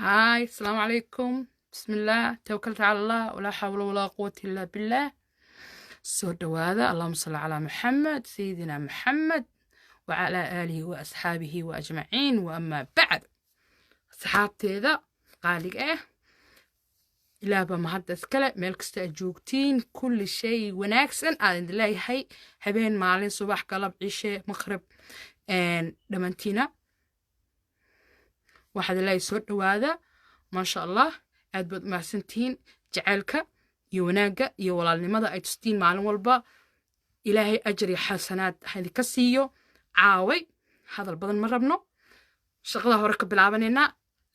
Hi, asalaamu calaykum. Bismillaah, tawakaltu cala Allah, walaa xawla walaa quwata illaa billaah. Soo dhowaada. Allahuma salli calaa Maxamed, sayidina Maxamed, wacalaa aalihi wa asxaabihi wa ajmaciin, wa amaa bacd. Asxaabteeda qaaliga ah, ilaah baa mahadda iskale. Meel kasta aad joogtiin, kulli shay wanaagsan aan idin leeyahay, habeen, maalin, subax, galab, cishe, maqrib, dhammaantiina waxaad leeyahay soo dhowaada. Maasha Allah, aad baad umahadsantihiin jaceylka iyo wanaagga iyo walaalnimada ay tustiin maalin walba. Ilaahay ajar iyo xasanaad ha idinka siiyo. Caaway hadal badan ma rabno, shaqada hore ka bilaabanaynaa.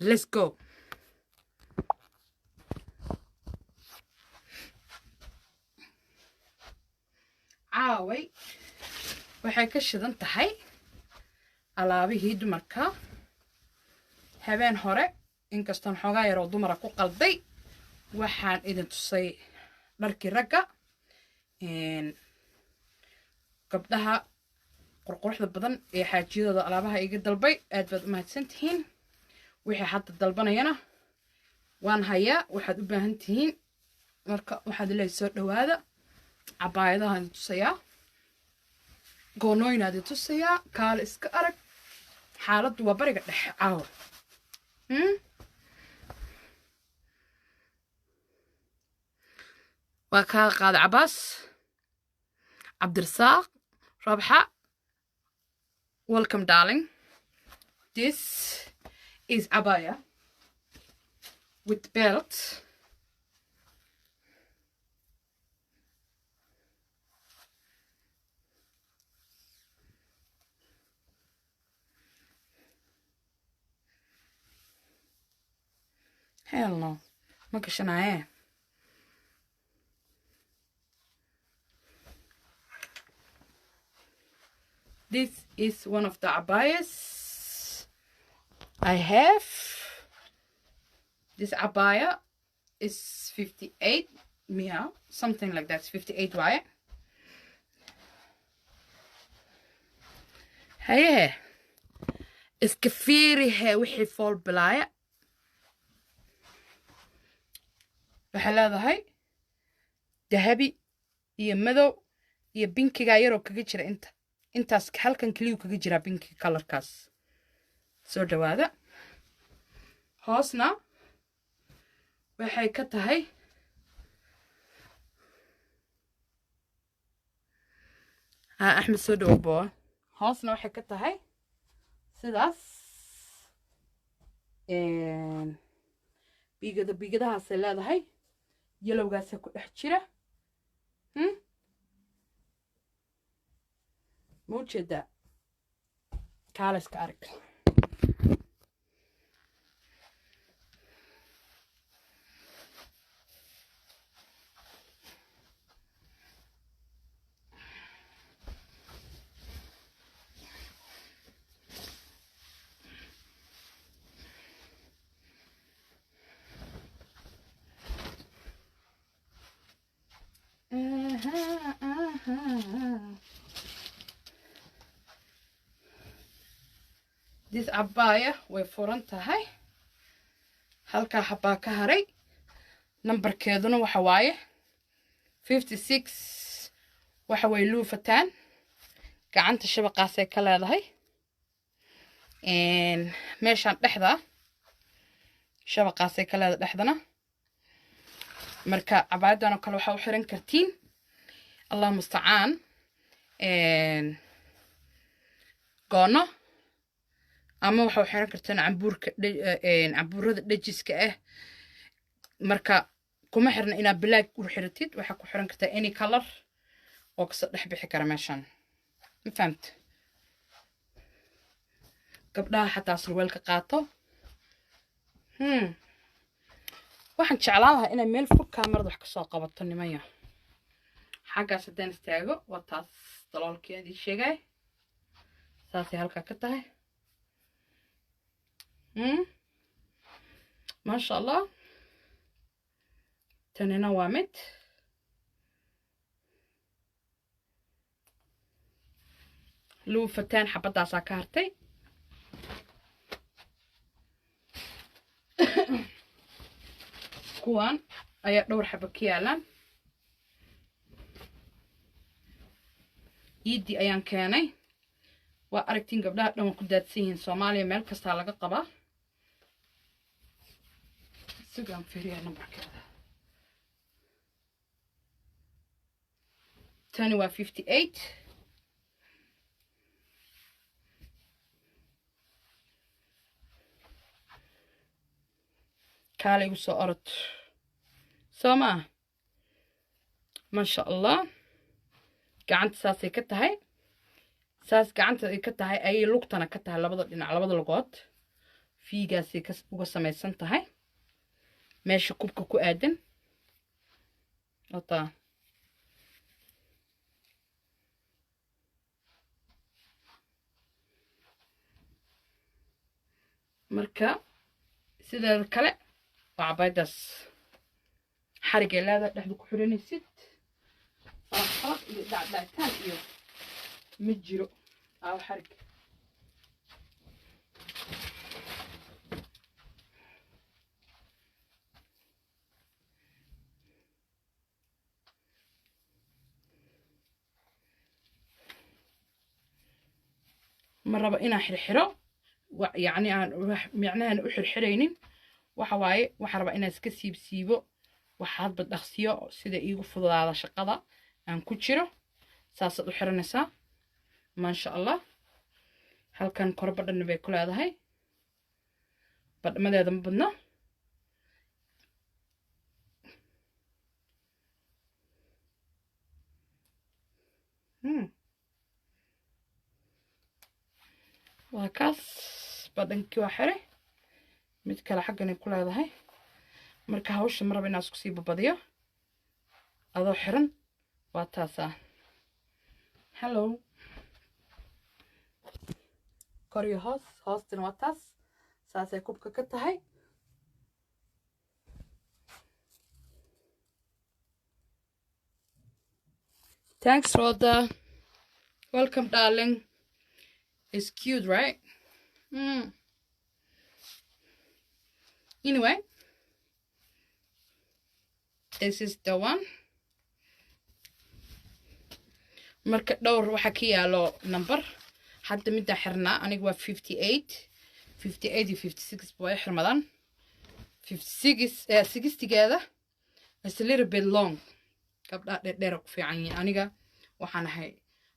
Let's go. Caaway waxay ka shidan tahay alaabihii dumarka. Habeen hore, inkastoon xoogaa yaroo dumara ku qalday, waxaan idin tusay dharkii ragga. Gabdhaha qurquruxda badan ee xaajiyadooda alaabaha iga dalbay, aad baad u mahadsan tihiin. Wixii hadda dalbanayana waan hayaa, waxaad u baahan tihiin. Marka waxaad leeyahay soo dhowaada. Cabaayadaha idin tusayaa, goonooyinaa idin tusayaa, kaale iska arag. Xaaladdu waa bariga dhexe caawa. Waa kaa qaada Cabaas Cabdirasaaq Rabxa. Welcome, darling. This is abaya with belt. Hell no, ma gashanaaye. This is one of the abayas I have. This abaya is 58 mia, something like that. 58 waaye. Haye, iska fiirihe wixii fool bilaaya. Waxay leedahay dahabi iyo madow iyo pinkigaa yaroo kaga jira inta, intaas halkan keliyuu kaga jiraa pinkiga colorkaas. Soo dhawaada. Hoosna waxay ka tahay ha. Axmed, soo dhawo boa. Hoosna waxay ka tahay sidaas, biigada biigadahaasay leedahay, yellowgaasa ku dhex jira. Ma ujeedaa? Kaaliska arag. Aha, aha. This abaya way furan tahay, halkaa xabaa ka haray. Nambarkeeduna waxa waaye 56. Waxa way luufataan, gacanta shabaqaasay ka leedahay, meeshaan dhexda shabaqaasay ka leedahay dhexdana. Marka cabaayadan oo kale waxaa u xiran kartiin, Allah mustacaan, goono, ama waxaa u xiran kartaan cambuurka, cambuurada dhajiska ah. Marka kuma xirna inaad black u xiratid, waxaa ku xiran kartaa any color oo kasoo dhex bixi kara meeshan. Ma fahamta? Gabdhaha xataa surweelka qaato. Waxaan jeclaan lahaa inay meel fog kaamarada wax kasoo qabato nimanya. Xaggaas haddaan istaago, waa taas daloolkii aan idiin sheegay, saasay halkaa ka tahay. Maasha Allah. Tanina waa mid luufataan, xabadaasaa ka hartay. Kuwan ayaa dhowr xaba ka yaalaan. Iidii ayaan keenay. Waa aragtiin gabdhaha dhan waa ku daadsan yihiin Soomaaliya, meel kastaa laga qabaa. Sugaan fiiriyaa nambarkeeda. Tani waa 58. Kaale igu soo orod, soo maa? Maasha Allah. Gacanta saasay ka tahay, saas gacanta ay ka tahay ayay lugtana ka tahay, labada dhinac, labada lugood fiigaasay ka uga samaysan tahay meesha kubka ku aadan wataa. Marka sideeda kale waa cabaayadaas xarigay leedahay, dhexda ku xiranaysid. Falaq falaq iyo dhacdhacitaan iyo ma jiro. Aawo xarig? Ma rabo inaan xirxiro, yacni aan micnahan u xirxiraynin. Waxa waaye, waxaan rabaa inaan iska siibsiibo, waxa hadba dhaqsiyo sida iigu fududaada shaqada aan ku jiro. Saasaad u xiranaysaa, maasha Allah. Halkan kore badhanna bay ku leedahay, badhmadeeda ma badno. Waa kaas, badhankii waa xiray. Mid kale xagganay ku leedahay. Marka hawsha ma raba inaan isku sii babadiyo. Adoo xiran waa taasaa. Hello, kor iyo hoos, hoostina waa taas, saasay kubka ka tahay. Thanks, Rhoda. Welcome, darling. It's cute, right? Anyway, this is the one. Marka dhowr waxaa ka yaalo number. Hadda middaa xirnaa aniga waa 58, 58 iyo 56 way xirmadaan. 56, 60geeda is a little bit long. Gabdhaha dheerdheera ku fiican yihiin. Aniga waxaan ahay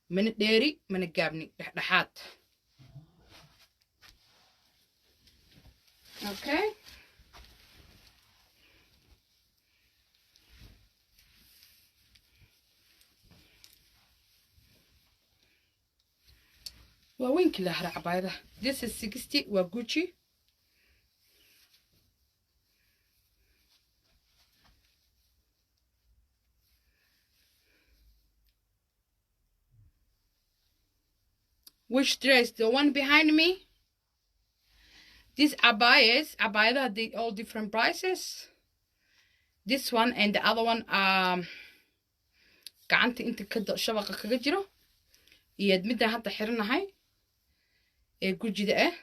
mana dheeri mana gaabni, dhexdhexaad. Okay, waa weynkii la hara cabaayadaha. This is 60, waa Gucci. Which dress? The one behind me? These abayas, abayada, they all different prices. This one and the other one, gacanta inta ka shabaqa kaga jiro iyo midda hadda xiranahay ee Gucci-da ah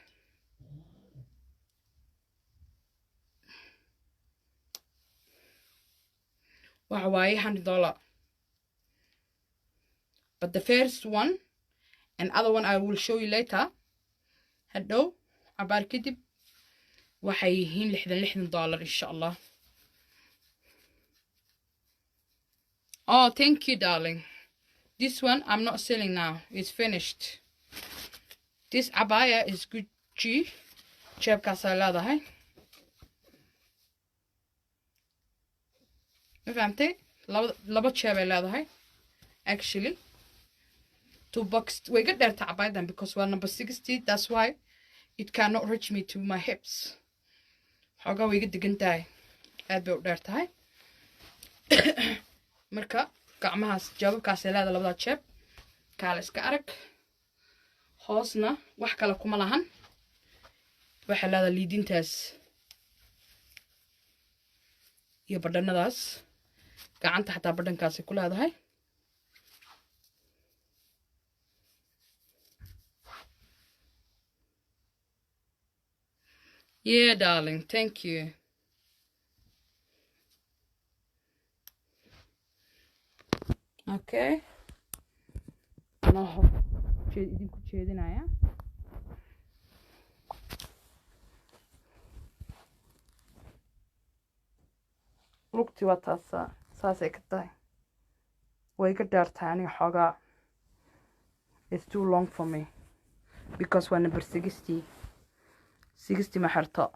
waxa waaye $100. But the first one and other one I will show you later, hadhow cabaar kadib, waxay yihiin $60 insha Allah. Oh, thank you, darling. This one I'm not selling now, it's finished. This abaya is Gucci. Jeebkaasaa leedahay, ma fahamtay? Laba laba jeebay leedahay, actually two box. Way ga dheerta cabayadan because waa number 60. That's why it cannot reach me to my hips. Xoogaa way iga degan tahay, aad bay u dheer tahay. Marka gacmahaas jeebabkaasay leedahay, labada jeeb kaale iska arag. Hoosna wax kale kuma lahan. Waxay leedahay liidintaas iyo badhanadaas. Gacanta xataa badhankaasay ku leedahay. Yeah, darling, thank you. Okay, anaa hor idinku jeedinaya. Lugtii waa taasaa, saasay ka tahay. Way iga dheertahay aniga xoogaa. It's too long for me because waa number 60. 60 ma xirto.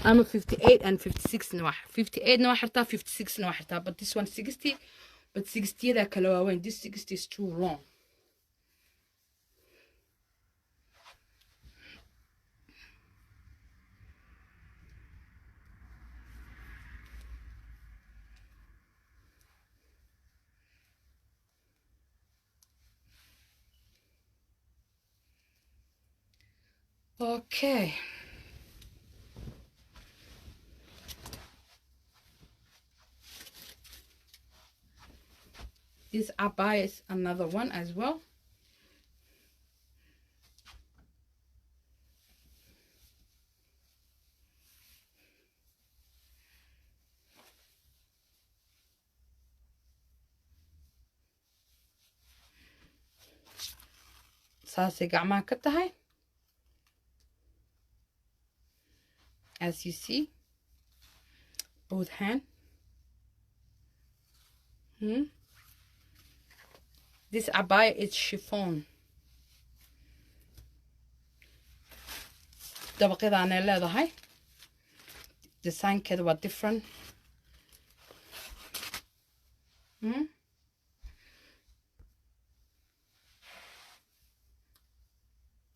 I'm a 58 and 56 na waa 58 na waa xirtaa, 56 na waa xirtaa, but this one 60, but 60 da kale waaweyn. This 60 is too long. Okay. This abaya is another one as well. Saasay gacmaha ka tahay, as you see, both hand. This abaya is chiffon. Dabaqyadaanay leedahay, designkeeda waa different.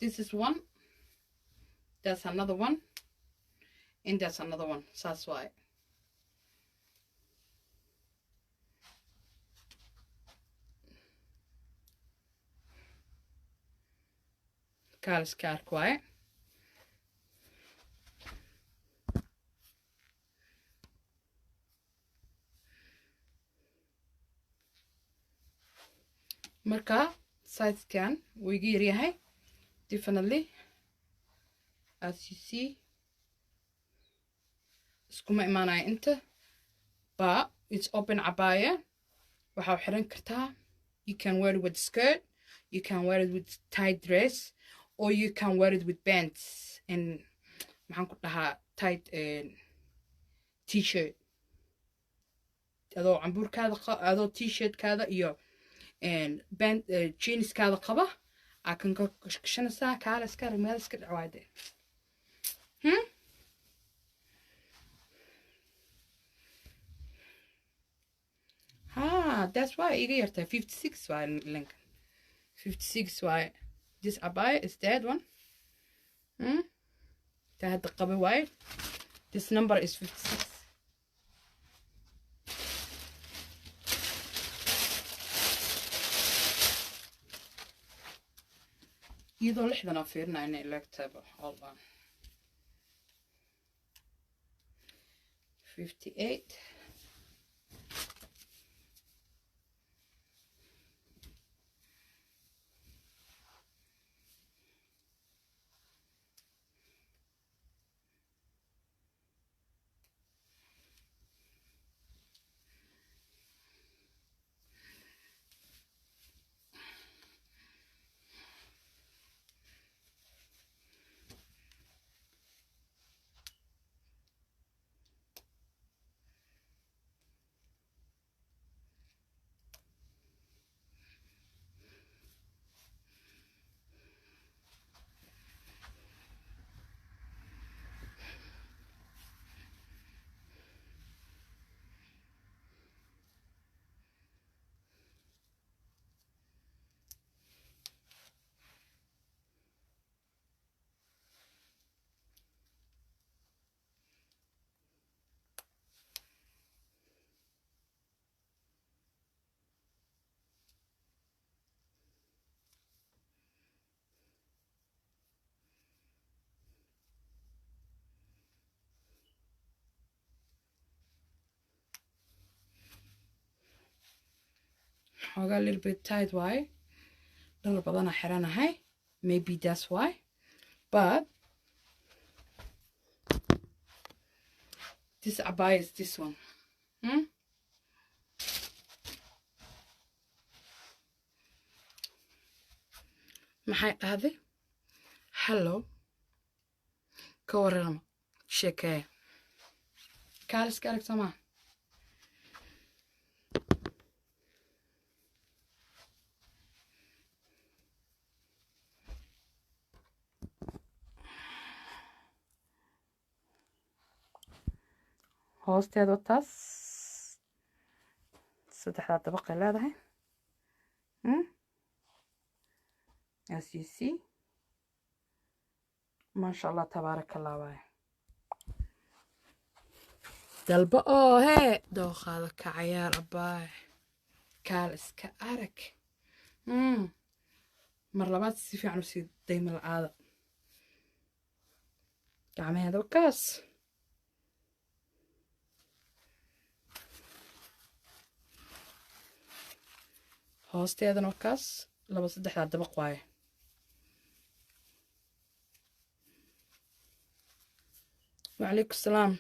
This is one, that's another one, and that's another one. Saas waaye. Kaaliska ark waaye. Marka sizekan wuu iga yaryahay definitely, as you see. Iskuma imaanaya inta, but it's open abaya. Waxaa xiran kartaa, you can wear it with skirt, you can wear it with tight dress, or you can wear it with pants and, maxaan ku dhahaa, tight T-shirt. Adoo cambuurkaada, adoo T-shirtkaada iyo pant jeanskaada qaba aa kan ka gashanaysaa. Kaala iska arag, meel iska dhacwaade. Ha, that's why iga yartahay. 56 waay linkan, 56 waay. This abaya is that one. Ta hadda qaba waaye. This number is 56. Iyadoo 60 aan fiirinaya inay leegtahayba. Hold on. 58. Xoogaa little bit tight waaye, dhar badana xiranahay. Maybe that's why, but This abaya is this one. Maxay dhahday? Hello, ka warrama, sheekeeya, kaaliska arag soomaa. Hoosteeda taas saddexdaa dabaqay leedahay, as you see. Maasha Allah, tabaaraka Allah. Waaye dalba oo hee dooqaada ka cayaar abaay, kaal iska arag. Mar labaad si fiican usii dayma la-aada gacmaheeda kaas. Hoosteedana waa kaas, laba saddexdaa dabaq waaye. Wacalaykum salaam.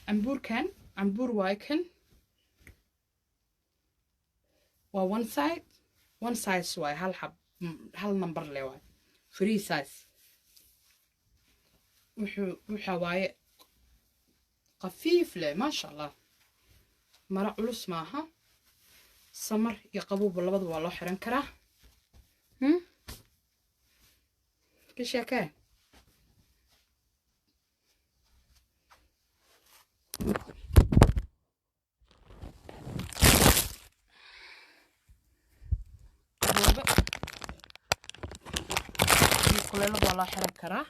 Cambuurkan cambuur waaye, kan waa one side, one size waaye, hal xab, hal number le waaye, free size. Wuxuu waxa waaye khafiif leh, maasha Allah, mara culus maaha. Samar iyo qabowba labada waa loo xiran karaa. Ka sheekee. Qabowba iyo kuleelo waa loo xiran karaa.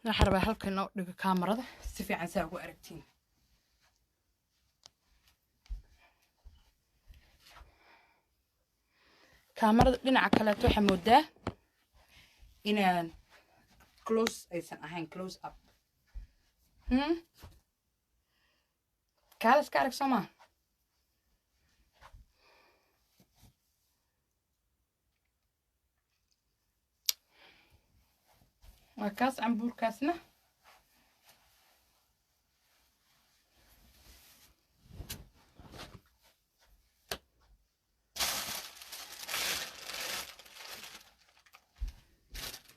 Waxaa rabaa halkan inoo dhigo kaamarada si fiican saa ugu aragtiin. Kaamarada dhinaca kaleeto waxaa moodaa inaan close aysan ahayn, close up. Kaala iska arag soo maa. Waa kaas cambuurkaasna.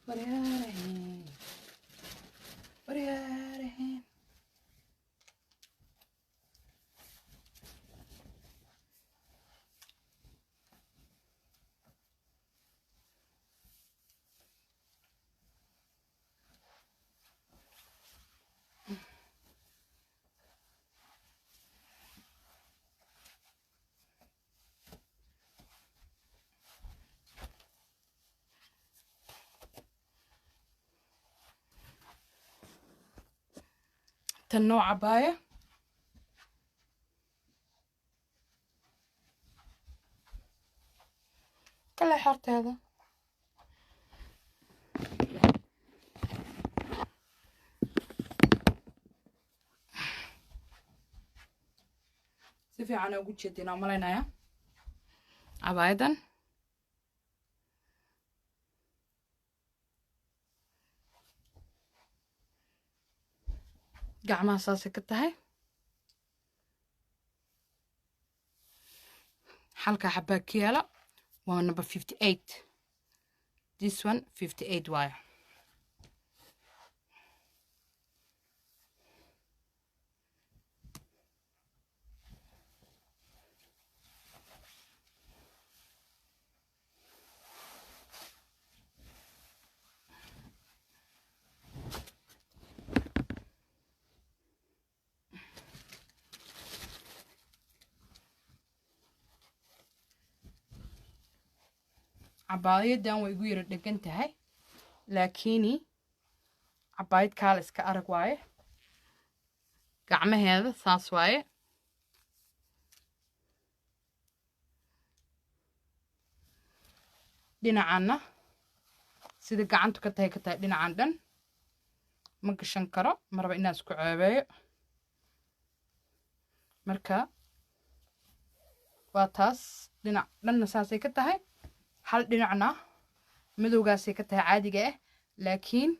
Waryaaraheen, waryaaraheen. Tan nooca cabaaya kale xorteeda. Si fiican ugu jeedin aan malaynaya cabaayadan. Gacmaha saasay ka tahay, halkaa xabaa ka yaala, waa number 58. This one 58 waayo. Cabaayadan way igu yara dhegan tahay, laakiini cabaayad kaala iska arag waaye. Gacmaheeda saas waaye. Dhinacanna sida gacantu ka tahay dhinacan dhan ma gashan karo, maraba inaan isku ceebeeyo. Marka waa taas, dhinac dhanna saasay ka tahay, hal dhinacna madowgaasay ka tahay caadiga ah, laakiin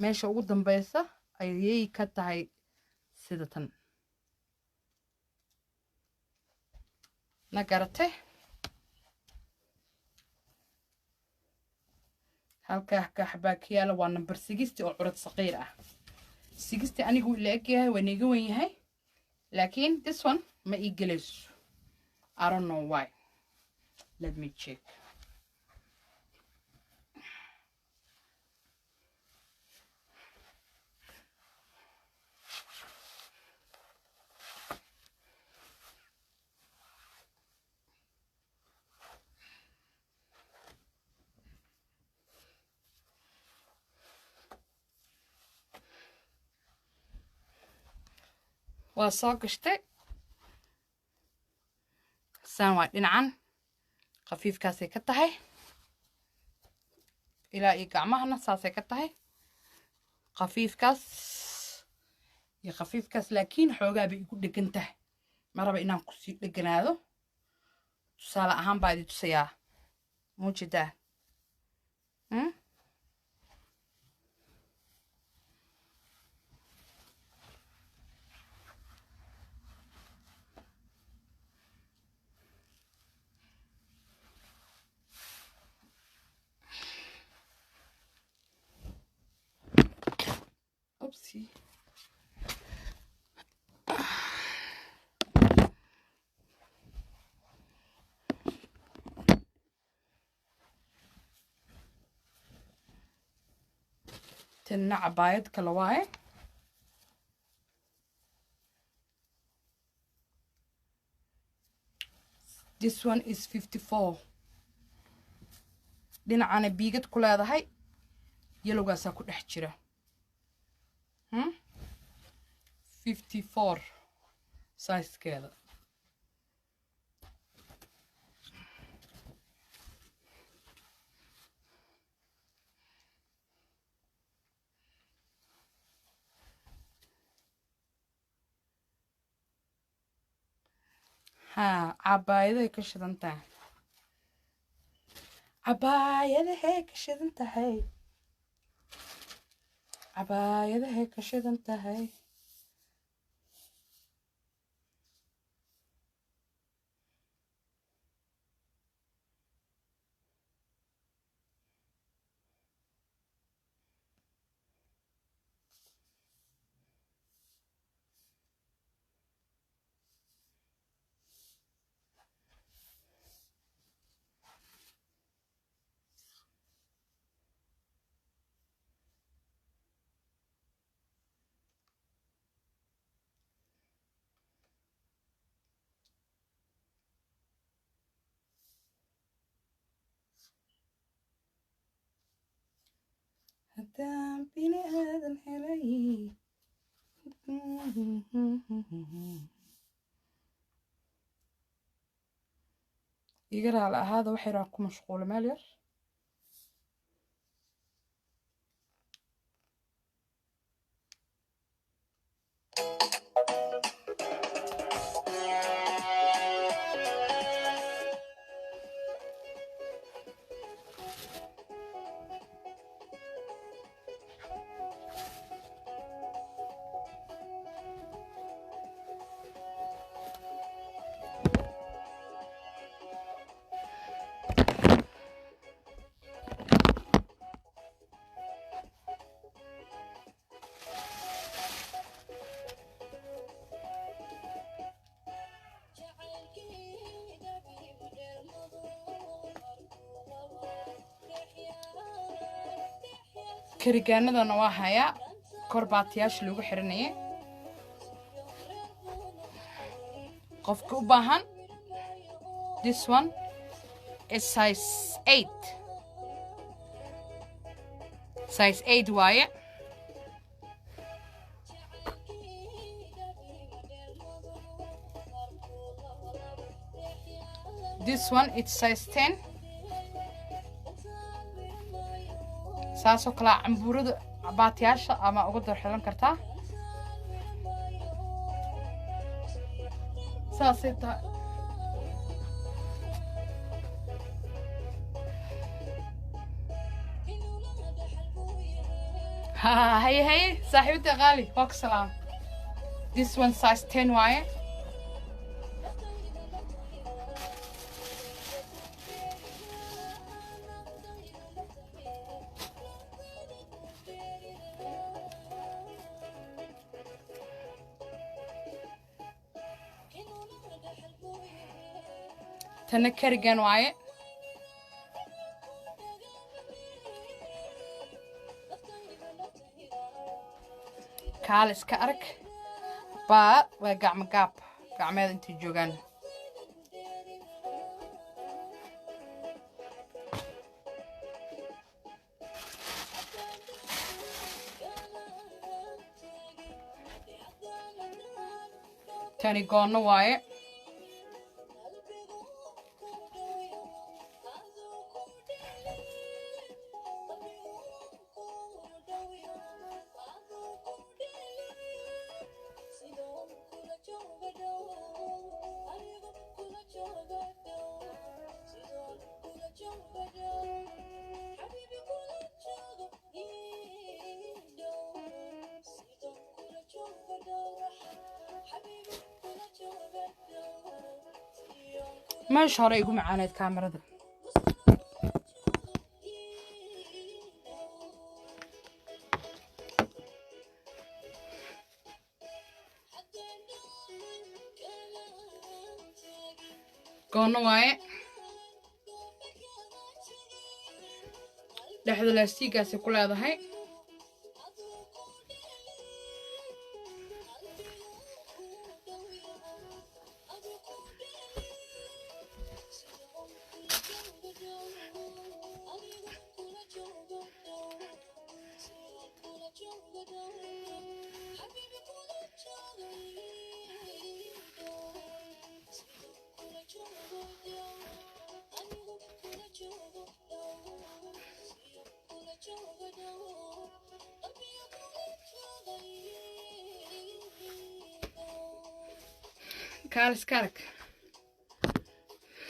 meesha ugu dambeysa ayay ka tahay sida tan. Na garatay? Halkaa kaxbaa ka yaala, waa number 60 oo curad saqiir ah. 60 anigu la eg yahay, waa niga wen yahay, laakiin this one ma ii gelayso. I don't know why. Let me check. Waa soo gashtay, saan waa. Dhinacan khafiifkaasay ka tahay ilaa iyo gacmahana saasay ka tahay, khafiifkaas iyo khafiifkaas, laakiin xoogaa bay igu dhegan tahay. Ma raba inaan kusii dheganaado, tusaale ahaan baa idi tusayaa. Muujeedaa? Oopsie. Tanna cabaayad kale waaye. This one is 54. Dhinacana biigad ku leedahay, yellowgaasaa ku dhex jira. 54 sizekeeda. Haa, cabaayadahay ka shidan tahay, cabaayadahay ka shidan tahay, cabaayadahay ka shidan tahay. Haddaan bini aadan helay. Iga raali ahaada, wax yaraan ku mashquula meel yar. Karigaanadana waa hayaa, kor baatiyaasha loogu xiranayay. Qofka u baahan, this one is size 8. Size 8 waaye. This one it's size 10. Saasoo kale cambuurada baatiyaasha ama uga dor xilan kartaa. Saasay tahay. Haye haye saaxiibada qaali, waa ku salaam. This one size 10 waaye. Tana karigan waaye. Kaal iska arag baa waa gacmo gaab, gacmeeda intay joogaan. Tani goonno waaye. Meesha hore igu macaaneyd kaamarada. Goono waaye. Dhexda laastigaasay ku leedahay. Kaal iska arag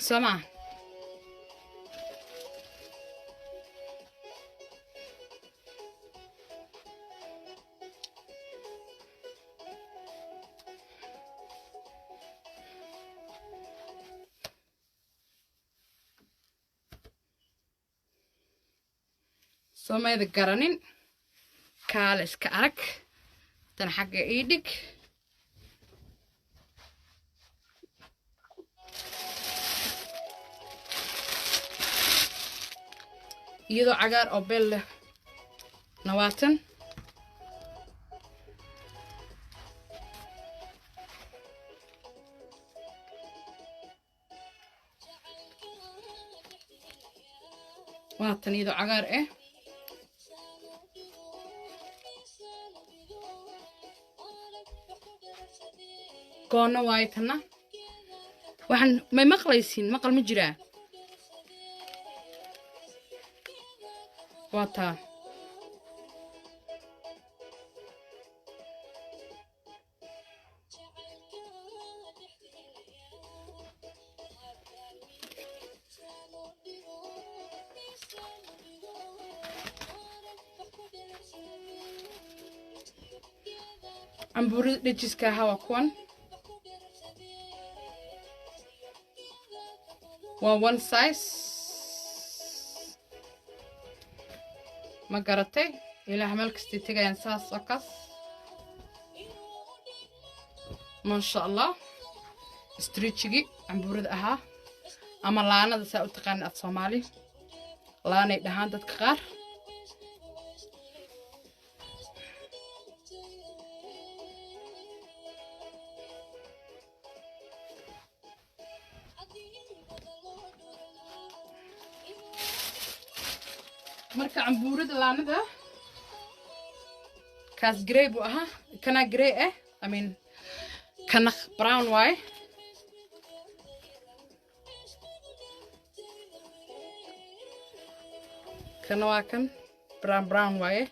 soo maa. Soo mayda garanin. Kaal iska arag. Tan xagga ii dhig. Iyadoo cagaar oo beel leh nawaatan. Waatan iyadoo cagaar ah. Goono waaye tanna. Waxaan may maqlaysiin? Maqal ma jiraa? Waa taa. Cambuurada dhejiska ahaa waa kuwan. Waa one size, ma garatay? Ilaah meel kastay tegayaan saas oo kaas. Maasha Allah. Stretchigi cambuurada ahaa ama laanada saa u taqaana af Soomaali, laanay dhahaan dadka qaar. Marka cambuurada laanada Kaas grey buu ahaa, kana grey ah, I mean kana brown waaye. Kana waa kan brown, brown waaye,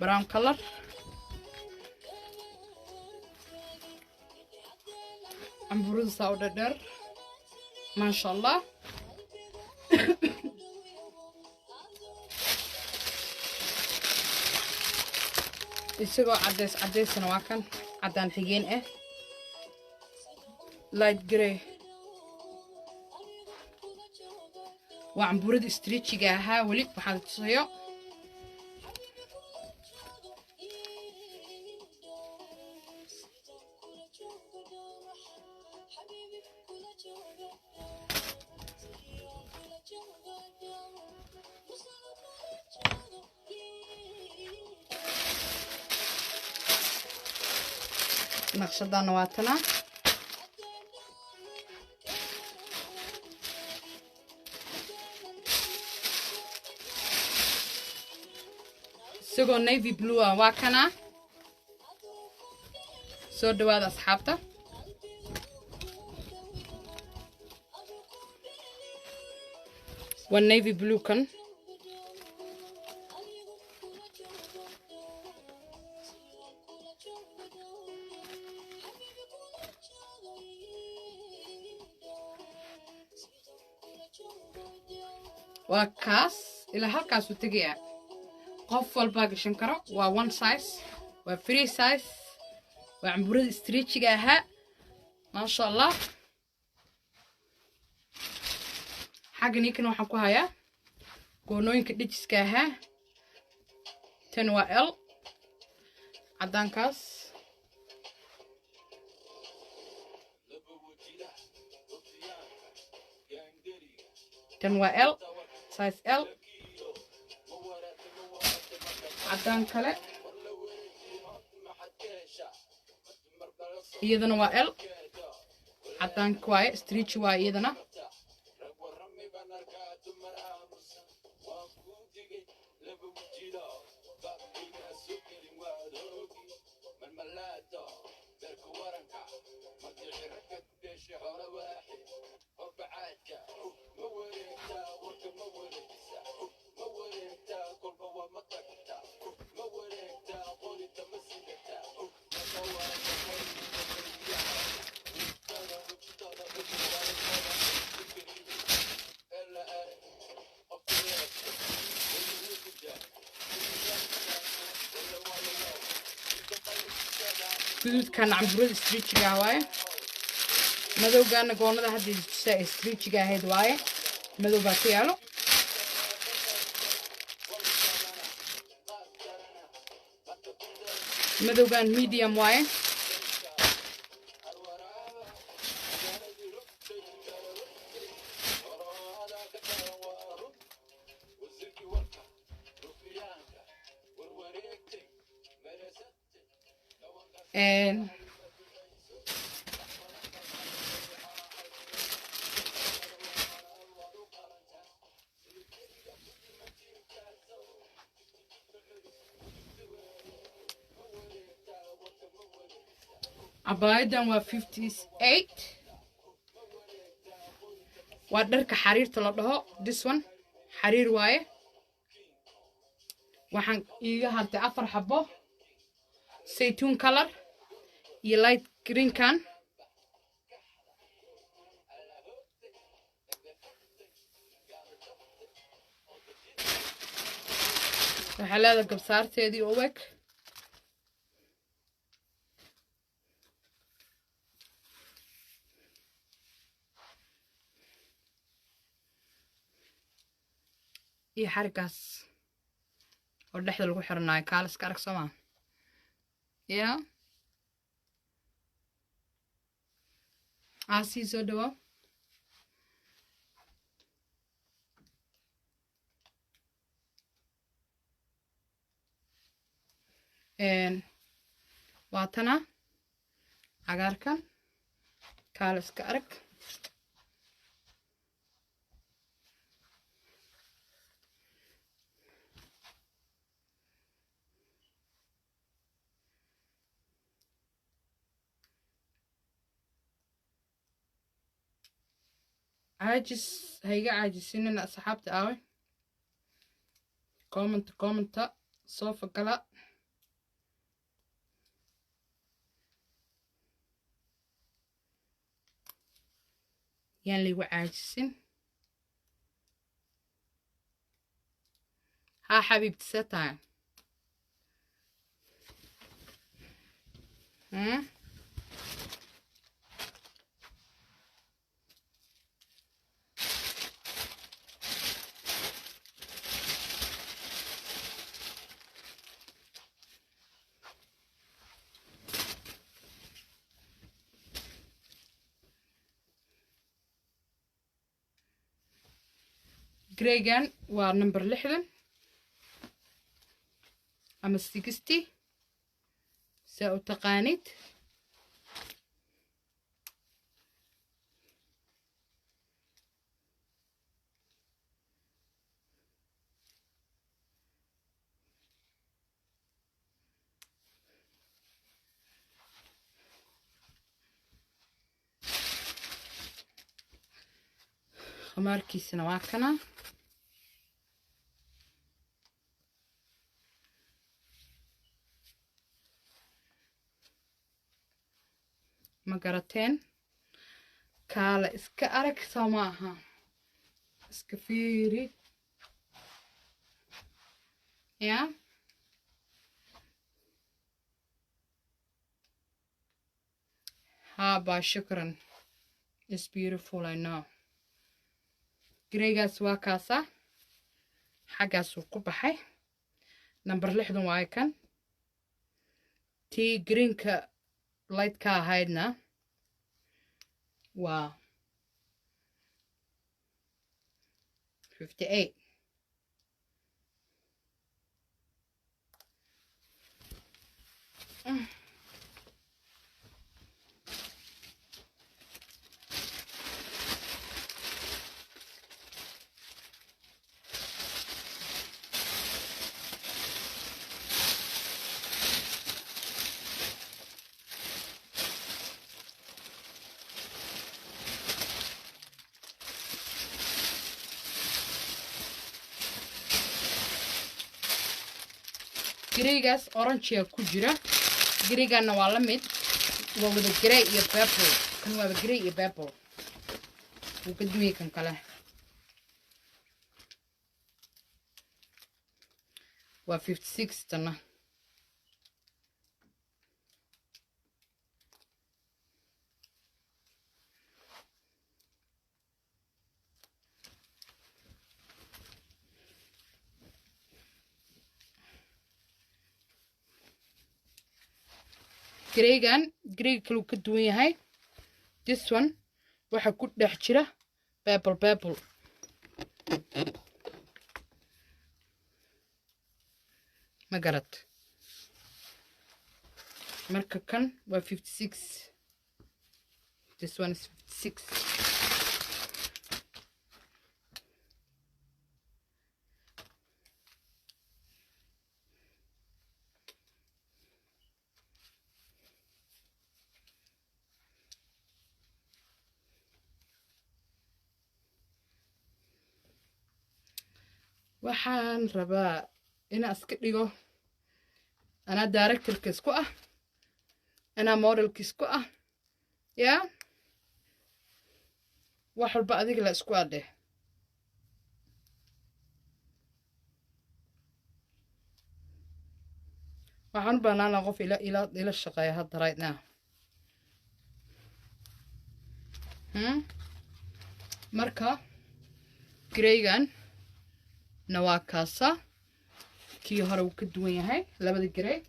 brown color. Cambuurada saa u dhadheer, maasha Allah. Isagoo caddeys caddeysna waa kan, caddaan xigeen ah, light grey. Waa cambuurada stretchiga ahaa. Weli waxaan tusayo naqshadana waa tana. Isagoo navy blue ah waa kana. Soo dhawaada asxaabta. Waa navy blue kan. Waa kaas, ilaa halkaasuu tegayaa, qof walbaa gashan karo. Waa one size, waa free size, waa camburada stretchiga ahaa, maasha Allah. Xagga ninkan waxaan ku hayaa goonooyinka dhejiska ahaa. Tan waa L, caddaankaas. Tan waa L, size L, caddaan kale. Iyadana waa L, caddaanka waaye, stretch waaye iyadana. Guduudkana camburada stretchiga ah waaye. Madowgaana goonada hadda tusaa ee stretchiga ahayd waaye, madow baa ku yaalo. Madowgan medium waaye. And cabaayadan waa 58, waa dharka xariirta la dhaho. This one xariir waaye. Waxaan iiga hartay afar xabo, saytuun color iyo light greenkan. Waxaa leedahay gabsaarteedii u eg. Iyo xarigaas oo dhexda lagu xiranayo, kaaliska arag soomaa ya. Caasii soo dhawaa. Waa tana cagaarkan, kaaliska arag. Caajis hayga caajisinina asxaabta. Aawe commenta? Commenta soo fagala. Yaan laygu caajisin. Haa xabiibti, see tahay? Hmm? Greygan waa number 60 ama 60, saa u taqaanid. Khamaarkiisana waa kana. Ma garateen? Kaala iska arag, soo ma aha? Iska fiiri ya. Haa baa, shukran. It's beautiful, I know. Greygaas waa kaasa, xaggaasuu ku baxay. Number 60 waaye kan. Tii greenka light ka ahaydna waa 58. Greygaas orangea ku jira. Greyganna waa la mid, waa wada grey iyo purple. Kan waaba grey iyo purple, wuu ka duwayay kan kale. Waa 56 tana. Greygan greyga kale uu ka duwan yahay. This one waxaa ku dhex jira purple, purple. Ma garad? Marka kan waa 56. This one is 56. Waxaan rabaa inaan iska dhigo anaa directorka isku ah, anaa modelka isku ah, yaa wax walba adiga la isku adheh. Waxaan u baahnaan lahaa qof ila shaqeeya hadda, right now. Marka greygan na waa kaasa. Kii hore wuu ka duwan yahay labada grey.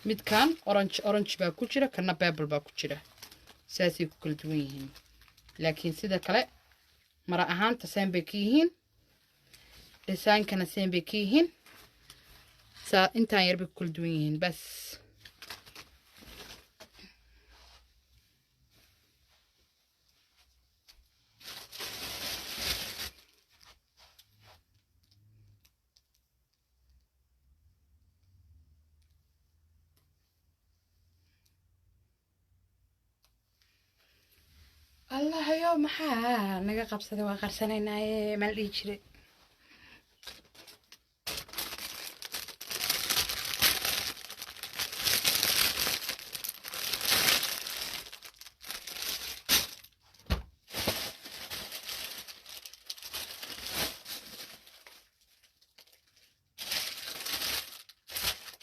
Midkan orange, orange baa ku jira, kana purple baa ku jira. Saasay ku kala duwan yihiin, laakiin sida kale mara ahaanta same bay ka yihiin, designkana same bay ka yihiin. Saa intaan yar bay ku kala duwan yihiin bas. Allahayo, maxaa naga qabsaday? Waa qarsanaynaaye, maa la dhihi jiray?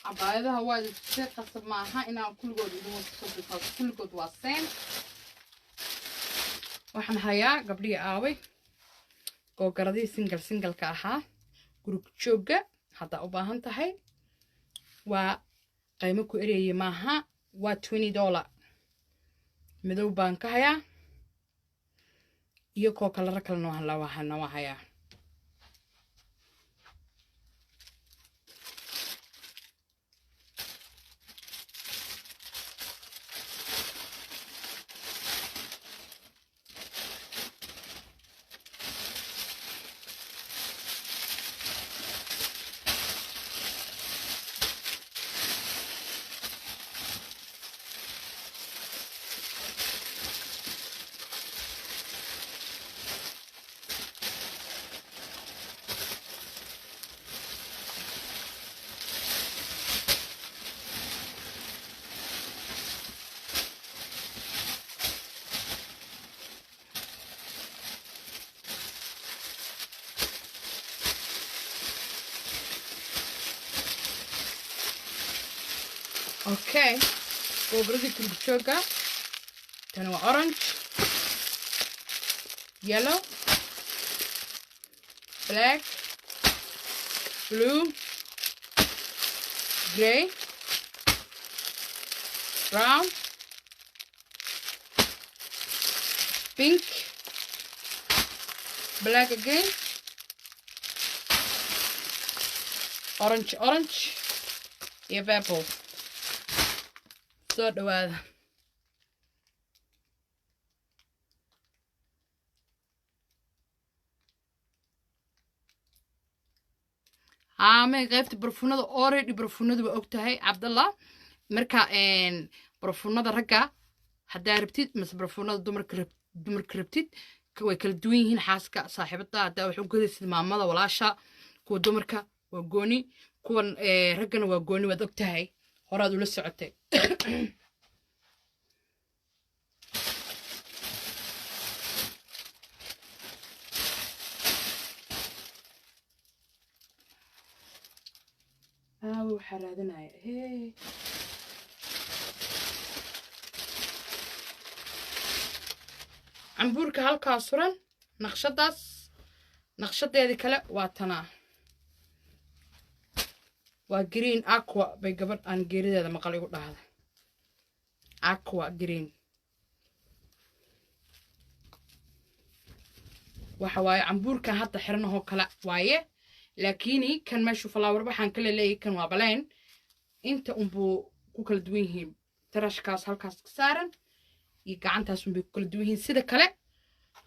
Cabaayadaha waa si qasab maaha inaan kulligood idin wada tuso, because kulligood waa same. Waxaan hayaa, gabdhihii aaway, googaradihii single singleka ahaa, gurug joogga haddaa u baahan tahay. Waa qaymo ku ereyay maaha, waa $20. Madow baan ka hayaa iyo koo kalaro kalena waa hayaa. Okay, googradii kurgujooga tani waa orange, yellow, black, blue, grey, brown, pink, black again, orange, orange iyo purple. Soo dhawaada. Haame qaybta barfuunada already, barfuunada waa og tahay, Cabdallah. Marka barfuunada ragga haddaa rabtid mise barfuunada dumarka rabtid, way kala duwan yihiin. Xaaska, saaxiibada, haddaa wax u gadaysid, maamada, walaasha, kuwa dumarka waa gooni, kuwan raggana waa gooni. Waad og tahay, horaad ula socotay. Aawe, waxaa raadinaya hey cambuurka halkaa suran. Naqshadaas naqshadeedii kale waa tanaa, waa green aqua bay gabadh aan geerideeda maqal igu dhahday. Aqua green waxa waaye cambuurkan hadda xiranahoo kale waaye, laakiini kan meeshu flower waxaan kale leeyahay. Kan waa baleen, inta unbuu ku kala duwan yihiin. Tarashkaas halkaas ka saaran iyo gacantaas unbay ku kala duwan yihiin. Sida kale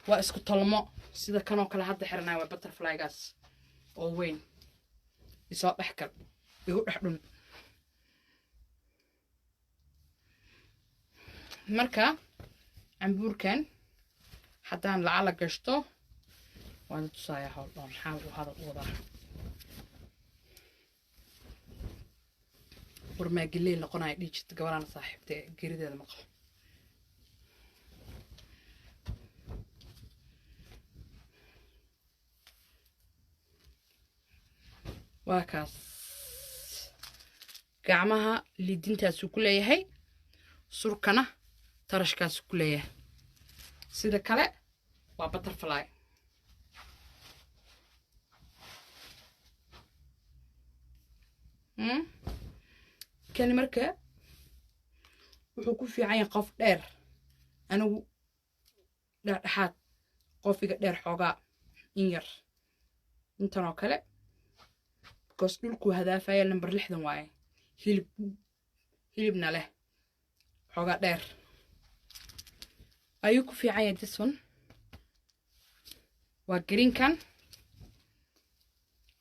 waa isku tolmo. Sida kanoo kale hadda xiranaya waa butterflygaas oo weyn. Isoo dhex gal, igu dhex dhun. Marka cambuurkan haddaan lacala gashto waan tusaaya. Howl dhoon maxaa uu hadal u wadaa? Warmaageley noqonaya dhihi jirta gabadhaana saaxiibta ee geerideeda maqal. Waa kaas, gacmaha liidintaasuu ku leeyahay, surkana tarashkaasuu ku leeyahay. Sida kale waa butterfly. Kani marka wuxuu ku fiican yahay qof dheer, anigu dhexdhexaad, qofiga dheer xoogaa in yar intan oo kale, because dhulkuu hadaafaya. Number 60 waaye, hilib hilibna leh, xoogaa dheer ayuu ku fiican yahay. This one waa greenkan.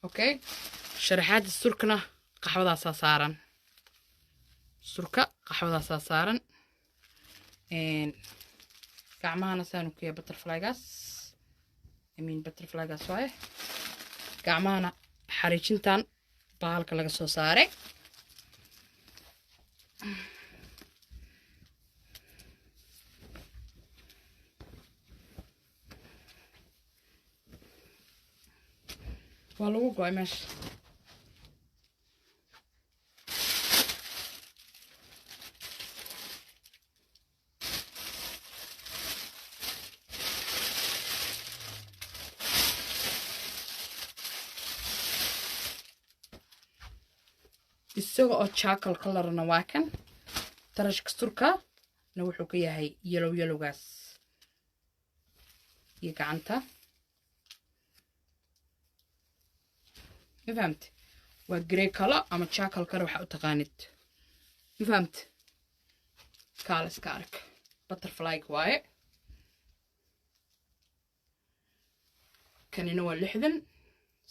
Okay, sharaxaadda surkana qaxwadaasaa saaran, surka qaxwadaasaa saaran. Gacmahana saanu ku yahay butterflygaas, I mean butterflygaas waaye. Gacmahana xariijintan baa halka laga soo saaray. Waa lagu go-ay meesha. Isaga oo charcoal colorna waa kan. Tarashka surka na wuxuu ka yahay yellow, yellowgaas iyo gacanta. Ma fahamte? Waa grey color ama charcoal color waxaa u taqaanid. Ma fahamte? Kaala iska arag, butterfly waaye. Kanina waa 60,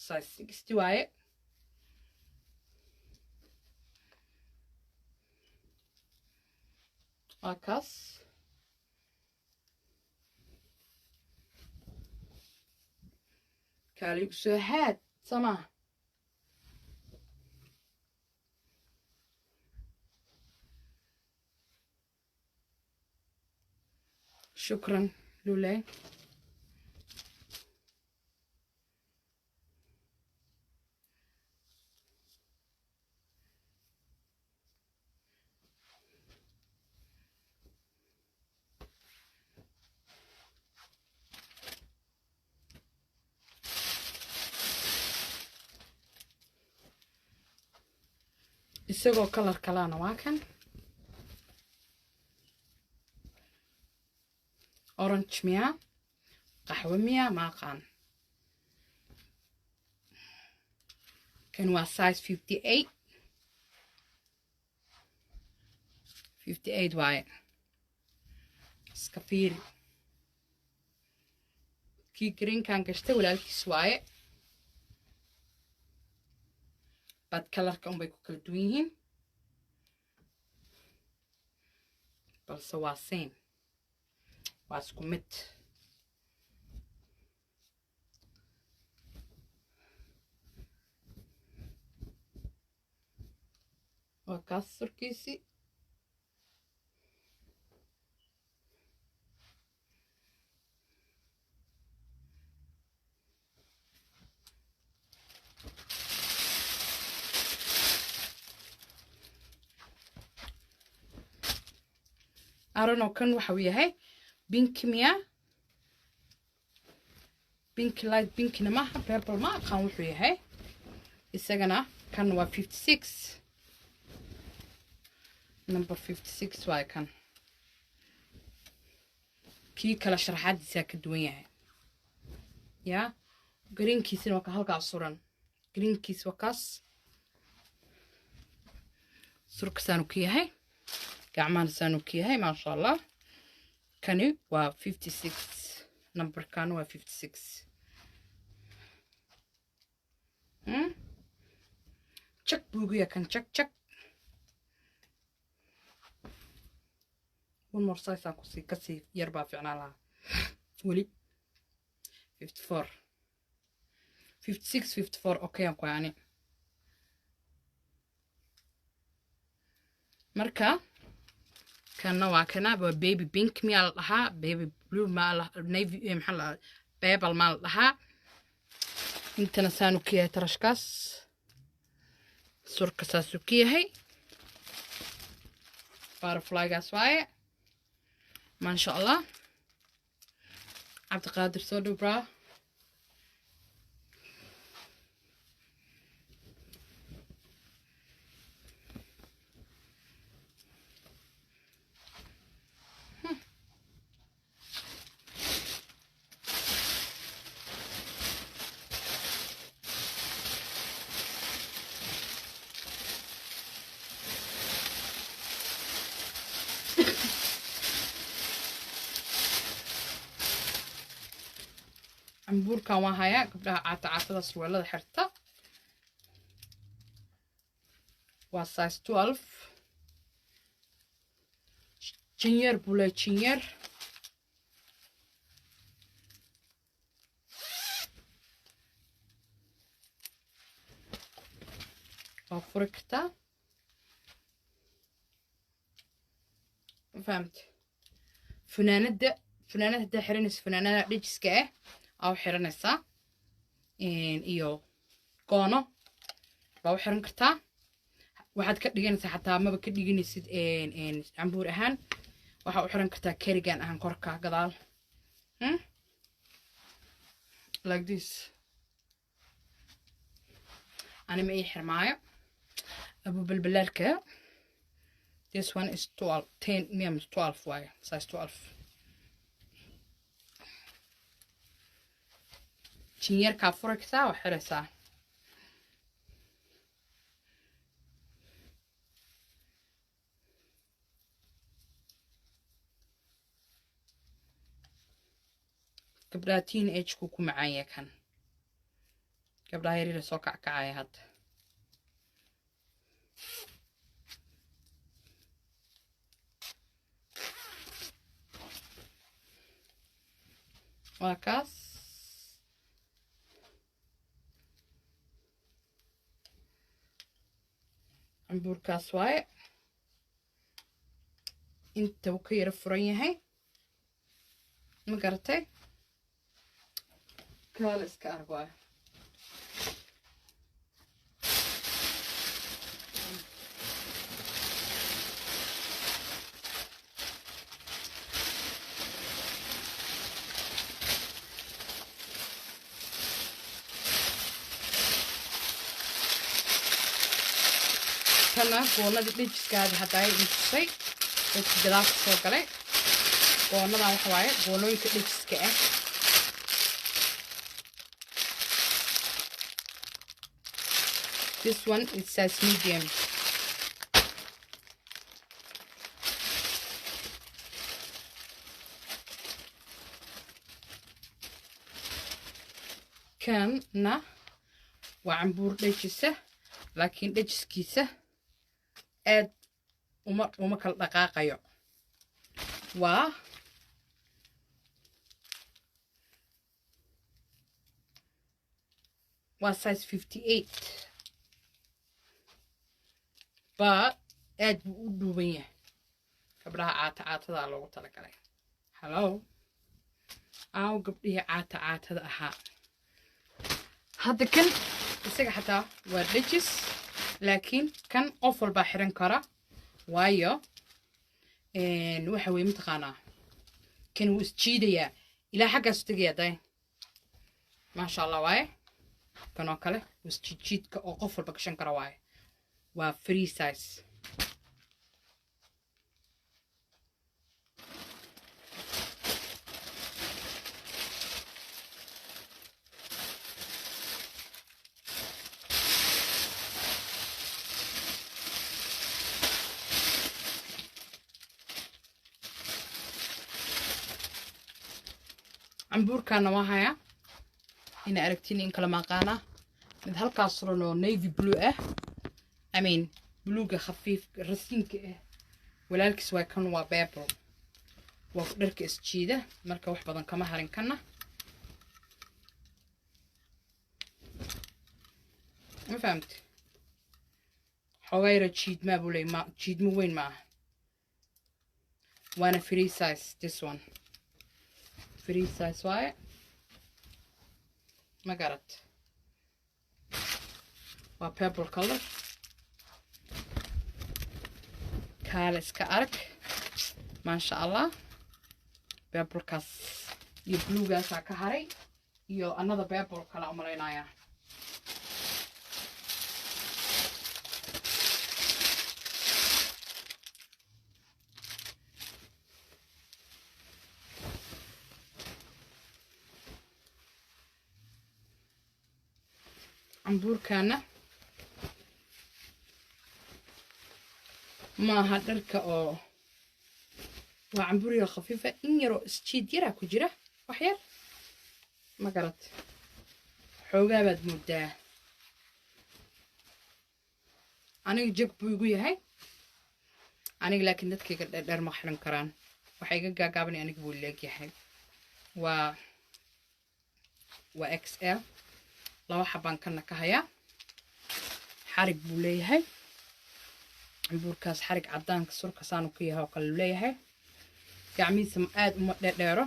size 60 waaye. Waa kaas. Kaaligu soo haad sama. Shukran luley. Isagoo color kalana waa kan, orange miya, qaxwo miya, ma aqaan. Kan waa size 58, 58 waaye. Iska fiiri, kii greenkan gashtay walaalkiis waaye, bad colorka unbay ku kala duwan yihiin, balse waa same, waa isku mid. Waa kaas surkiisii. I don't know kan waxa uu yahay. Pink miya? Pink, light pinkna maaha, purple ma aqaan wuxuu yahay isagana. Kan waa 56, number 56 waaye kan. Kii kale sharaxaadiisaa ka duwan yahay ya. Greenkiisina waa ka halkaas suran. Greenkiis waa kaas. Surka saanu ka yahay, gacmahana saanu ka yahay, maasha Allah. Kani waa 56, numberkan waa 56. Jak buuguya kan, jak jak. One more size aan kusii kasii yar baa fiicnaa lahaa weli. 54, 56, 54, okay aan ku ani. Marka kanna waa kana, waa baby pink miyaa la dhahaa, baby blue maa la, navy, maxaa la dhahaa, purple maa la dhahaa. Intana saanu ka yahay tarashkaas, surka saasuu ka yahay, butterflygaas waaye, maasha Allah. Cabdiqaadir, soo dhow braa. Cambuurkan waa hayaa gabdhaha caata caatada surweelada xirta. Waa size 12. Jinyeer buu leeyahay, jinyeer. furi kartaa, fahamte? Funaanada, funaanada haddaa xiranaysa, funaanada dhejiska ah aa u xiranaysaa iyo goono baa u xiran kartaa. Waxaad ka dhiganaysaa xataa, maba ka dhiganaysid cambuur ahaan, waxaa u xiran kartaa cardigan ahaan korka gadaal, like this. Ani ma ii xirmaayo abubalbalaalka. This one is 12, 10 mm, 12 waaye, size 12. Jinyarkaa furi kartaa, waa xiraysaa. Gabdhaha teenage-ku ku macaanya kan, gabdhaha yaryara soo kackacaya hadda. Waa kaas. Cambuurkaas waaye, inta uu ka yaro furan yahay, ma garatay? Kaala iska arag waaye. Kana goonadii dhejiskaadi hadda ay tusay dadka gadaal ka soo galay. Goonadan waxa waaye goonooyinka dhejiska ah. This one, it says medium. Kanna waa cambuur dhejisa, laakiin dhejiskiisa aad uma kala dhaqaaqayo. Waa size 58, but aad buu u dhuuban yahay. Gabdhaha caata caatadaa loogu talagalay. Hallo, aaw gabdhihii caata caatada ahaa? Hadda kan isaga xataa waa dhejis, laakiin kan qof walbaa xiran kara, waayo waxa weye mataqaanaa, kan wuu isjiidayaa ilaa xaggaasu tegayaa day. Maasha Allah waaye. Kan oo kale wuu isjiidjiidka oo qof walba gashan kara waaye. Waa free size. Cambuurkaana waa hayaa, ina aragtiin in kala maaqaana. Mid halkaas suran oo navy blue ah, I mean bluega khafiif rasiinka ah walaalkiis waa kan. Waa purple, waa dharka isjiida. Marka wax badan kama harin kana, ma fahamti? Xoogaa yara jiidmaa buu leey, ma jiidmo weyn ma aha, waana free size. This one free size waaye, ma garat? Waa purple color, kaale iska arag, maasha Allah. Purplekaas iyo bluegaasaa ka haray iyo another purple kala umalaynaya. Cambuurkaana maaha dharka oo waa cambuur yar khafiifa, in yaroo isjiid yaraa ku jira, wax yar, ma garat? Xoogaa baad moodaa. Aniga jag buu igu yahay aniga, laakiin dadkayga dheerdheer ma xiran karaan, waxa iga gaagaabanay aniga buu leegyahay. Waa XL. Laba xabaan kana ka hayaa. Xarig buu leeyahay cambuurkaas, xarig cadaanka surka saanu ka yahay oo kale leeyahay. Gacmihiisa aad uma dheerdheero.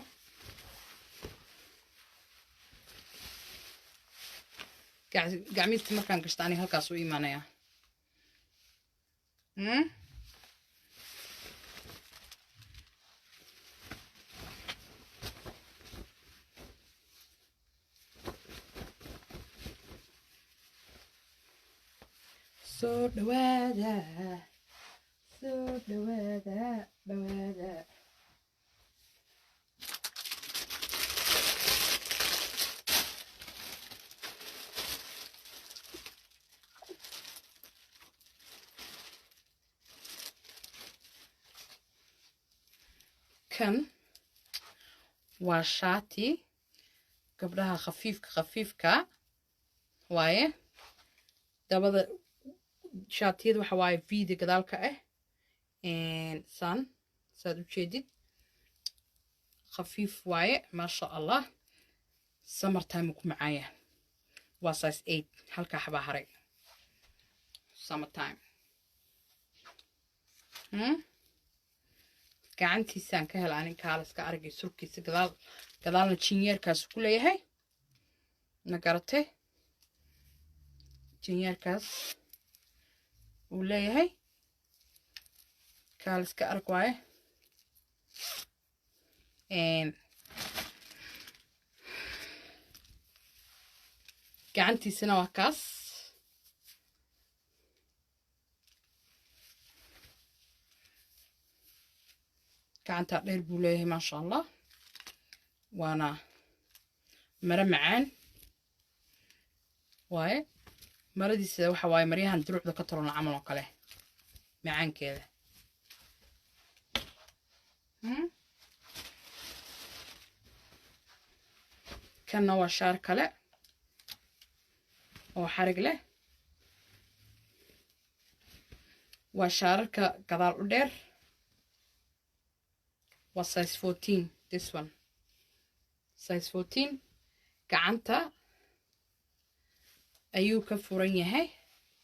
Gacmihiisa markaan gashta aniga halkaas u imaanayaa. Soo dhawaada, soo dhawaada, dhawaada. Kan waa shaati gabdhaha khafiifka khafiifka waaye. Dabada shaatiyada waxa waaye vida gadaalka ah, san saad u jeedid khafiif waaye, maasha Allah. Summer time ku macaaya. Waa size 8, halkaa xabaa haray. Summer time. Gacantiisaan ka hela anin kaaliska aragay, surkiisa gadaal gadaalna jinyeerkaas ku leeyahay, ma garatay? Jinyeerkaas uu leeyahay, kaaliska arag waaye. Gacantiisana waa kaas. Gacantaa dheer buu leeyahay, maasha Allah. Waana maro macaan waaye. Maradiisa waxa waaye maryahan duruucda ka tolona camal oo kale macaankeeda. Kanna waa shaar kale oo xarig leh. Waa shaararka gadaal u dheer. Waa size 14, this one size 14. Gacanta ayuu ka furan yahay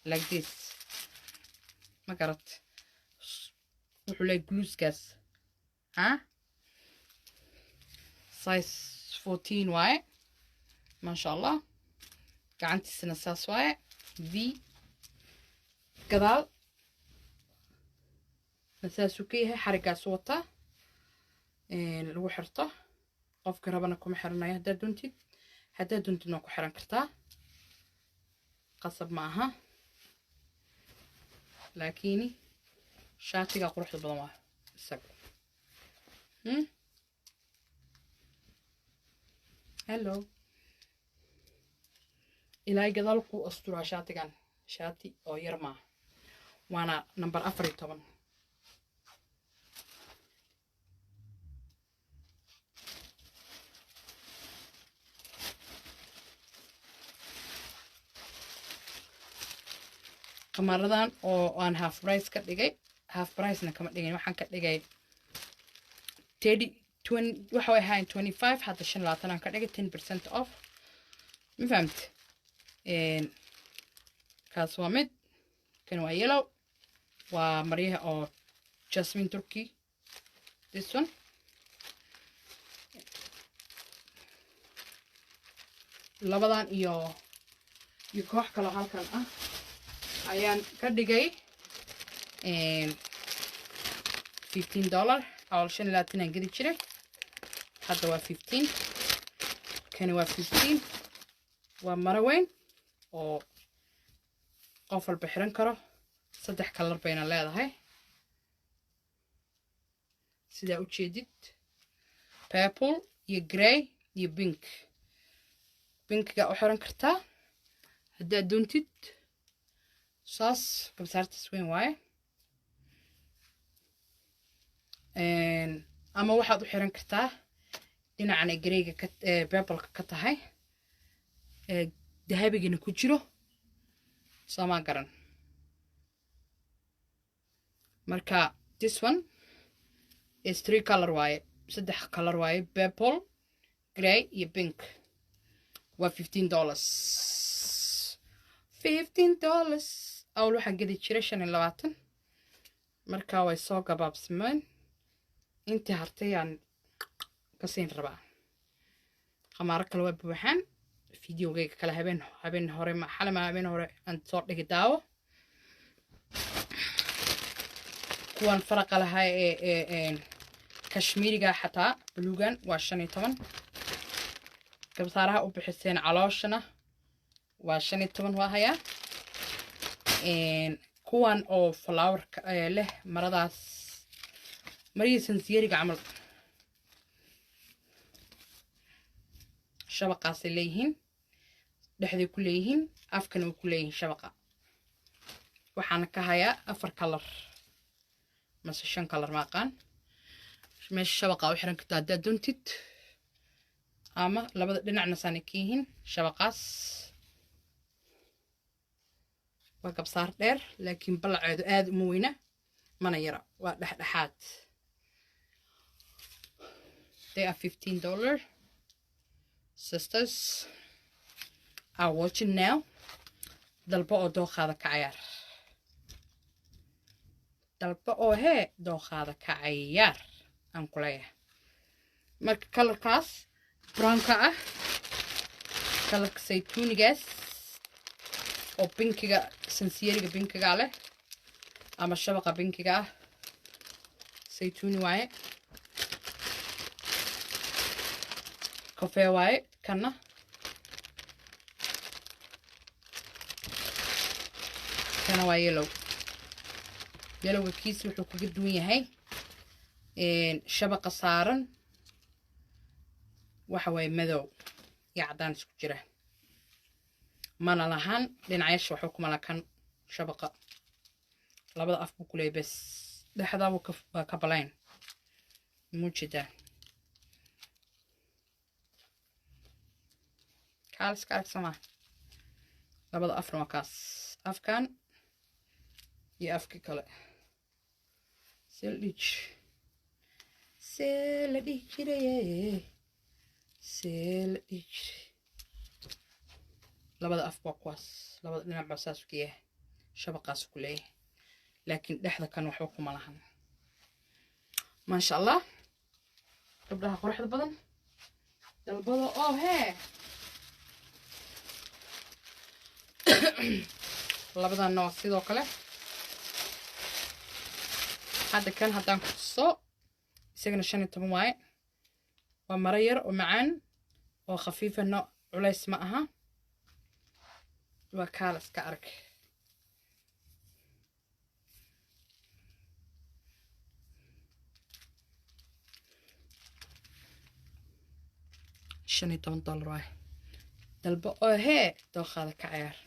like this, ma garat? Wuxuu leeyahay gluuskaas ha. Size 14 waaye, maasha Allah. Gacantiisana saas waaye, V gadaal saasuu ka yahay. Xariggaas wataa lagu xirto, qofka rabana kuma xiranayo. Haddaad doontid, haddaad doontid waa ku xiran kartaa, qasab ma aha, laakiini shaatiga quruxda badan waa isaga. Hello, ilaa gadaal ku asturaa shaatigan. Shaati oo yar maaha, waana number 14. Qamaradan oo aan half price ka dhigay, half pricena kama dhigin, waxaan ka dhigay 30, 20 waxa way ahaayeen 25, hadda 25 aan ka dhigay, 10% off, ma fahamte? Kaas waa mid kan waa yellow, waa maryaha oo jasmine turkey, this one. Labadan iyo koox kaloo halkan ah ayaan ka dhigay $15. Awal 25 aan gedi jiray, hadda waa 15. Kani waa 15. Waa maro weyn oo qof walba xiran karo. Saddex kalar bayna leedahay, sidaa u jeedid: purple iyo grey iyo pink. Pinkiga u xiran kartaa haddaad doontid. Saas kabsaartaas weyn waaye, ama waxaad u xiran kartaa dhinacan ay greyga ka purpleka ka tahay, dahabigana ku jiro, soomaa garan? Marka this one is three color waaye, saddex color waaye: purple, grey iyo pink. Waa $15, $15. Awl waxaan gedi jiray 25, markaa way soo gabaabsameen. Intii hartay aan ka siin rabaa. Khamaaro kale waa buuxaan. Videogayga kale habeen hore, xalama habeen hore aan soo dhigi, daawo. Kuwan faraqa lahaa ee kashmiiriga xataa buluugan waa 15. Garbasaaraha u bixiseen calooshana waa 15, waa hayaa. Kuwan oo flowerka leh, maradaas marihii sansiyeriga camal, shabaqaasay leeyihiin, dhexday ku leeyihiin, afkana way ku leeyihiin shabaqa. Waxaana ka hayaa afar color mase shan color, maaqaan. Meesha shabaqa u xiran kartaa haddaad doontid, ama labada dhinacna saanay ka yihiin shabaqaas. Waa gabsaar dheer, laakiin ballaceedu aad uma weyna mana yara, waa dhexdhexaad. They are $15. Sisters are watching now, dalbo oo dooqaada ka cayaar. Dalbo oo hee dooqaada ka cayaar aan ku leeyahay. Marka colorkaas brownka ah, colorka saytuunigaas oo pinkiga, sansiyeriga pinkiga leh ama shabaqa pinkiga ah, saytuuni waaye, coffee waaye kana. Kana waa yellow. Yellowga kiisa wuxuu kaga duwan yahay shabaqa saaran waxa waaye madow iyo caddaan isku jira. Mana lahan dhinacyasha, waxba kuma lakan shabaqa. Labada af buu ku leeyahay bes, dhexdaa waa ka balayn mujeedaa. Kaaliska arag somaa? Labada afna waa kaas, afkan iyo afkii kale. See la dhihi jir, see la dhihi jiraye, see la dhihi jiray? Labada af waa kuwaas, labada dhinac baa saas ku yahay, shabaqaas ku leeyahay, laakiin dhexda kan waxba kuma lahan. Maasha Allah, gabdhaha quruxda badan, dalbada oo hee. Labadanna waa sidoo kale. Hadda kan haddaan ku tuso, isagana 15 waaye. Waa maro yar oo macaan oo khafiifa, no culays ma aha, waa kaala iska arag. $15 waaye. Dalbo oo hee dooqaada ka cayaar.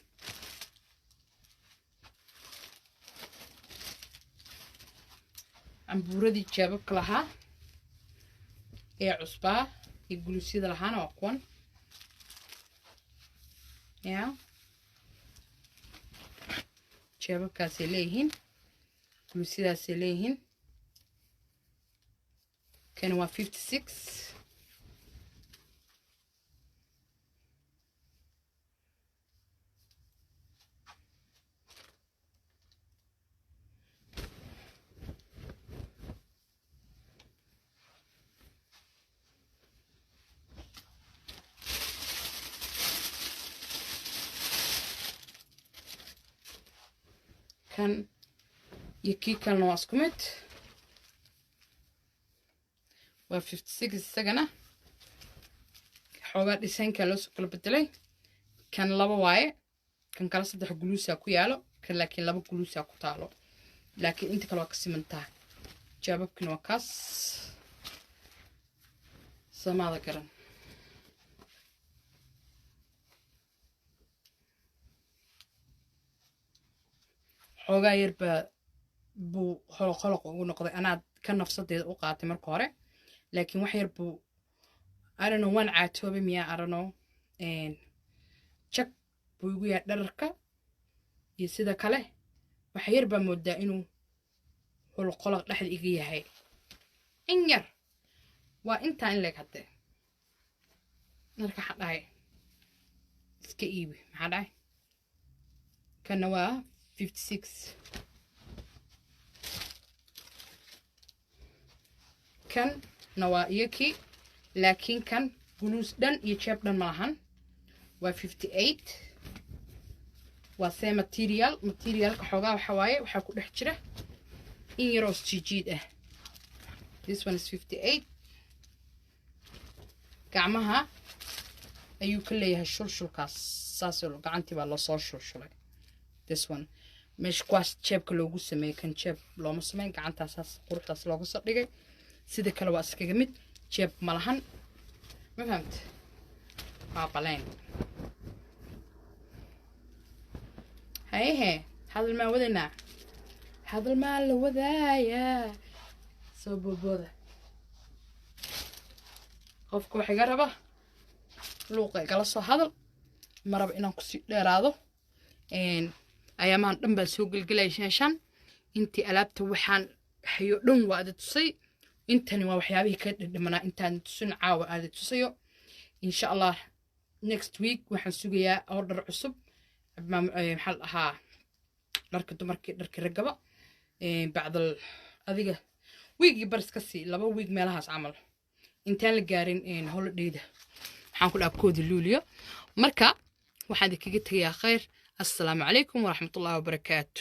Cambuuradii jaababka lahaa ee cusbaa iyo guluusyada lahaana waa kuwan. Ya jaababkaasay leeyihiin, guluusyadaasay leeyihiin. Kani waa 56. Kan iyo kii kalena waa isku mid, waa 56 isagana. Xoogaa designka loo soo kala bedelay. Kan laba waaye, kan kale saddex guluusaa ku yaalo, kan laakiin laba guluusaa ku taalo, laakiin inta kale waa ka simantaa. Jaababkina waa kaas, samaada garan. Xoogaa yar baa buu holoqoloq ugu noqday. Anaad ka nafsadeeda u qaatay marka hore, laakiin wax yar buu, I don't know, waan caatoobay miyaa, I don't know, jag buu igu yahay dhararka iyo sida kale. Wax yar baa moodaa inuu holoqoloq dhexda iga yahay, in yar waa intaa in leeg. Haddee marka waxaa dhahay iska iibi. Maxaa dhahay? Kana waa 56. Kan na waa iyakii, laakiin kan guluus dhan iyo jeeb dhan malahan. Waa 58. Waa see material. Materialka xoogaa waxa waaye waxaa ku dhex jira in yaroo isjiijiid ah. This one is 58. Gacmaha ayuu ka leeyahay shulshulkaas, saas gacantii baa lasoo shulshulay. This one meesha kuwaas jeebka loogu sameeyey, kan jeeb looma sameyn. Gacantaasaas quruxdaas looga soo dhigay. Sida kale waa iskaga mid, jeeb ma lahan. Ma fahamte? Waa baleen. Hayehe, hadal maan wadaynaa, hadal maan la wadaayaa. Soo boobooda. Qofka wax iga raba luuqa igala soo hadal. Ma raba inaan kusii dheeraado. Ayaamahan dhan baa soo gelgelaya sheeshan. Intii alaabta waxaan hayo dhan waa ada tusay. Intani waa waxyaabihii ka dhidhimanaa intaan tusin, caawa aada tusayo. Insha Allah next week waxaan sugayaa order cusub. Maxaa la dhahaa, dharka dumarkii, dharka raggaba, bacdal adiga wiigii baris ka sii 2 wiig meelahaas camal, intaan la gaarin holidayda, waxaan ku dhaha 1-da Luuliyo. Marka waxaan idinkaga tegayaa khayr. Assalaamu calaykum waraxmatullahi wabarakaatu.